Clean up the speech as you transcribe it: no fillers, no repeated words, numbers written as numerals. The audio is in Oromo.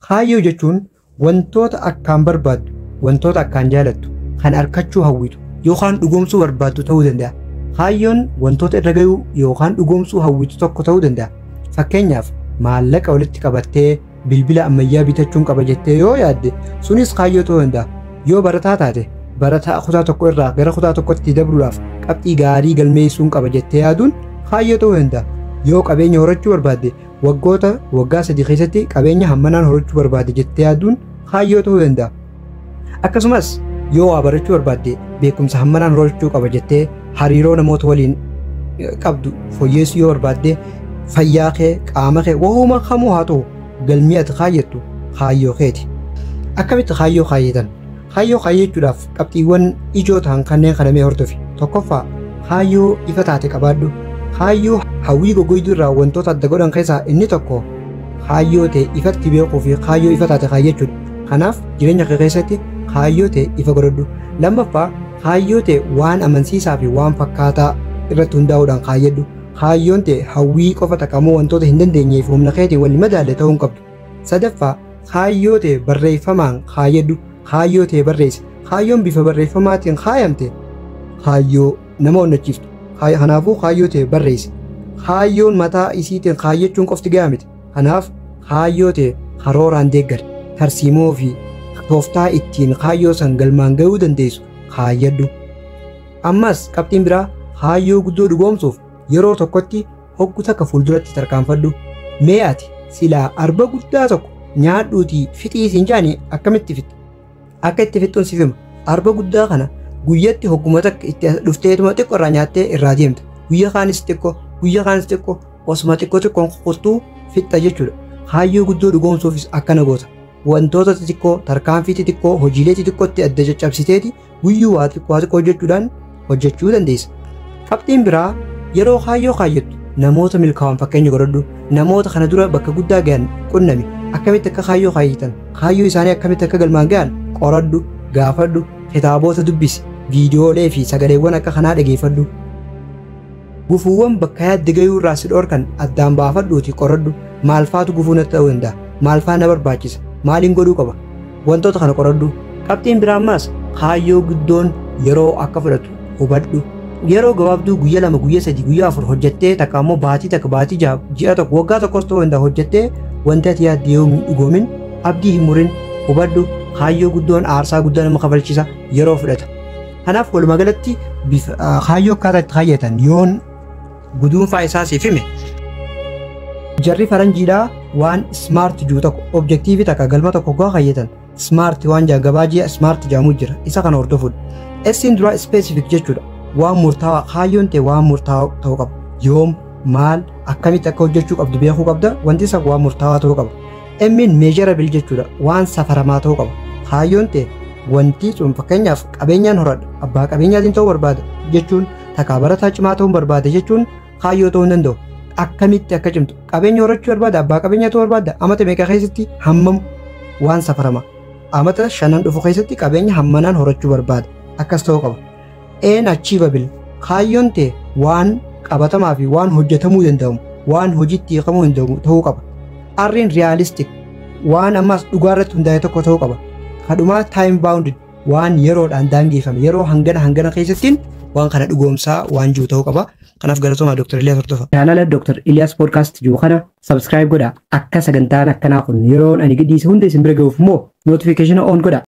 Kaayyoo jechuun wantoota akkaan barbaaddu, wantoota akkaan jaalattu, kan arkachuu hawwitu yookaan dhugoomsuu barbaaddu ta'uu danda'a. Kaayyoon wantoota irra gahuu yookaan dhugoomsuu hawwitu tokko ta'uu danda'a. Fakkeenyaaf, maallaqa walitti qabattee bilbila ammayyaa bitachuun qaba jettee yoo yaadde, sunis kaayyoo ta'uu danda'a. Yoo barataa taate, barataa kutaa tokko irraa gara kutaa tokkotti dabruudhaaf qabxii gaarii galmeessuun qaba jettee yaaduun kaayyoo ta'uu danda'a. Yoo qabeenya horachuu barbaadde, waggoota waggaa 3 keessatti qabeenya hammanaan horachuu barbaadde jettee yaaduun kaayyoo ta'uu danda'a. Akkasumas yoo waa barachuu barbaadde, beekumsa hammanaan horachuu qaba jettee, hariiroo namoota waliin qabdu fooyyessuu yoo barbaadde, fayyaa kee, qaama kee, wahuma kamuu haa ta'u, galmii ati kaayyattu kaayyoo keeti. Akkamitti kaayyoo kaayyatan? Kaayyoo kaayyachuudhaaf qabxiiwwan ijoo ta'an kanneen kana mee hordofi. Tokkoffaa, kaayyoo ifa taate qabaadhu. Kaayyoo hawwii goggoyduu irraa wantoota adda godhan keessaa inni tokko kaayyoo ta'e ifatti beekuu fi kaayyoo ifa taate kaayyachuudha. Kanaaf jireenya kee keessatti kaayyoo ta'e ifa godhadhu. Lammaffaa, kaayyoo ta'e waan amansiisaa fi waan fakkaataa irratti hundaa'uudhaan kaayyadhu. Kaayyoon ta'e hawwii qofa taqamoo wantoota hin dandeenyee fi humna keetiin wal madaalle ta'uu hin qabdu. Sadaffaa, kaayyoo ta'e barreeffamaan kaayyadhu. Kaayyoo ta'e barreessi. Kaayyoon bifa barreeffamaatiin kaayamte kaayyoo nama onnachiiftu. Kanaafuu kaayyoo ta'e barreessi. Kaayyoon mataa isiitiin kaayyachuun qofti gahaa miti. Kanaaf kaayyoo ta'e karooraan deeggari. Tarsiimoo fi tooftaa ittiin kaayyoo san galmaan gahuu dandeessu kaayyadhu. Ammas qabxiin biraa, kaayyoo guddoo dhugoomsuuf yeroo tokkotti hoggu takka fuulduratti tarkaanfadhu. Mee ati silaa arba guddaa tokko nyaadhuutii fixii siin jaanii akkamitti fixxa? Akka itti fixxuun siif hima. Arba guddaa kana guyyatti hogguma takka itti dhufteetuma xiqqoo irraa nyaattee irraa deemta. Guyya kaanis xiqqoo, guyya kaanis xiqqoo, osuma xiqqoo xiqqoon kukuttuu fixxa jechuudha. Kaayyoo guddoo dhugoomsuufis akkana goota. Wantoota xixiqqoo, tarkaanfii xixiqqoo, hojiilee xixiqqootti adda caccabsiteeti guyyuu waa xiqqoo xiqqoo hojjechuudhaan hojjechuu dandeessa. Qabxiin biraa, yeroo kaayyoo kaayyattu namoota milkaa'an fakkeenya godhadhu. Namoota kana dura bakka guddaa gahan qunnami. Akkamitti akka kaayyoo kaayyatan, kaayyoo isaanii akkamitti akka galmaan gahan qoradhu, gaafadhu, kitaabota dubbisi, viidiyoolee fi sagaleewwan akka kanaa dhageeffadhu. Gufuuwwan bakka yaadde gahuu irraa si dhorkan addaan baafadhuuti qoradhu. Maalfaatu gufuu natti ta'uu danda'a? Maalfaa na barbaachisa? Maaliin godhuu qaba? Wantoota kana qoradhu. Qabxiin biraa ammaas, kaayyoo guddoon yeroo akka fudhatu hubadhu. Yeroo gabaabduu guyya 2, guyya 3, guyya 4 hojjettee, takka ammoo baatii 1, baatii 6, ji'a 1, waggaa tokkos ta'uu danda'a, hojjettee wanti ati yaadde yoo hin dhugoomin abdii hin murin. Hubadhu, kaayyoo guddoon aarsaa guddaa nama kafalchiisa, yeroo fudhata. Kanaaf walumaa galatti kaayyoo akkaataa itti kaayyatan yoon guduunfaa isaa siif hime, jarri faranjiidhaa waan SMART jiru tokko, objective takka, galma tokko gaafa kaayyatan SMART waan jaa gabaajii SMART jedhamu jira, isa kana hordofuudha. S'n dura specific jechuudha. Waan murtaawaa, kaayyoon ta'e waan murtaawaa ta'uu qaba. Yoom, maal, akkamitti akka hojjechuu qabdu beekuu qabda, wanti isa waan murtaawaa ta'uu qaba. M'n measurable jechuudha. Waan safaramaa ta'uu qaba. Kaayyoon ta'e wanti sun, fakkeenyaaf, qabeenyaan horadha, abbaa qabeenyaatiin ta'uu barbaada jechuun, takkaa barataa cimaa ta'uu barbaada jechuun kaayyoo ta'uu hin danda'u. Akkamitti akka cimtu, qabeenya horachuu barbaada, abbaa qabeenyaa ta'uu barbaada, amata meeqa keessatti, hammam, waan safarama. Amata 5n dhufu keessatti qabeenya hammanaan horachuu barbaada. Akkas ta'uu qaba. A'n achievable, kaayyoon ta'e waan qabatamaa fi waan hojjetamuu danda'amu, waan hojiitti hiikamuu danda'amu ta'uu qaba. R'n realistic, waan ammas dhugaa irratti hundaa'e tokko ta'uu qaba. Kadhumaa time bounded, waan yeroodhaan daangeffame, yeroo hangana hangana keessattiin waan kana dhugoomsaa waan jiru ta'uu qaba. Kanaaf galatoomaa, Dr. Iliyaas hordofa. Chaanala Dr. Iliyaas Podcast jiru kana subscribe godha. Akka sagantaan akkanaa kun yeroon ani gadhiise hunda isin bira ga'uuf immoo notification on godha.